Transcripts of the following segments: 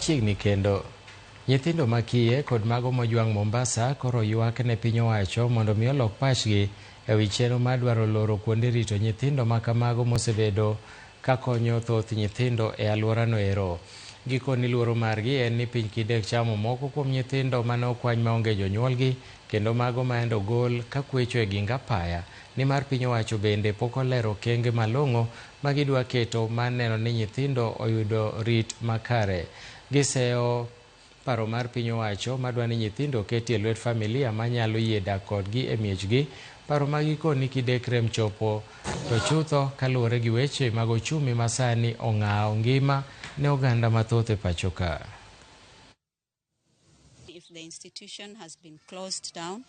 Machiegni kendo. Nyithindo makiye kod mago mojwang' Mombasa koro ywak ne piny owacho mondo mi olok pachgi e wi chenro mar dwaro loro kuonde rito nyithindo ma kamago mosebedo ka konyo thoth nyithindo e alworano ero. Gikoni luoro margi en ni piny kidek chamo moko kuom nyithindo mane okwany maonge jonyuolgi kendo mago ma endo ogol ka kwecho e ging apaya nimar piny owacho bende pok olero okenge malong'o ma gidwa keto mar neno ni nyithindo oyudo rit makare. Giseyo paro mar piny owacho madwa ni nyithindo oketi e lwet familia manyalo yie dak kodgi e miechgi. Paro ma gikoni kidek rem chopo to chutho kaluwore gi weche mag ochumi masani ong'awo ngima ne oganda mathoth e pacho ka. If the institution has been closed down,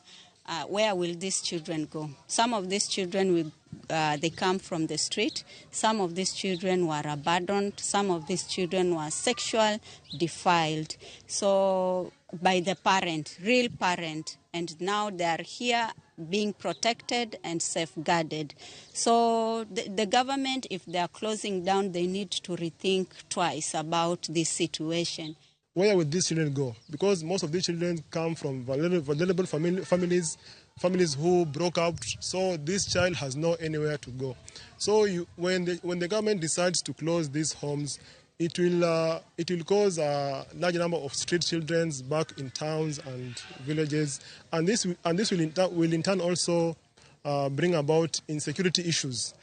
where will these children go? Some of these children will, they come from the street. Some of these children were abandoned. Some of these children were sexually defiled. So by the parent, real parent, and now they are here being protected and safeguarded. So the government, if they are closing down, they need to rethink twice about this situation. Where will these children go? Because most of these children come from vulnerable families, families who broke up. So this child has no anywhere to go. So when the government decides to close these homes, it will cause a large number of street children back in towns and villages, and this will in turn also bring about insecurity issues.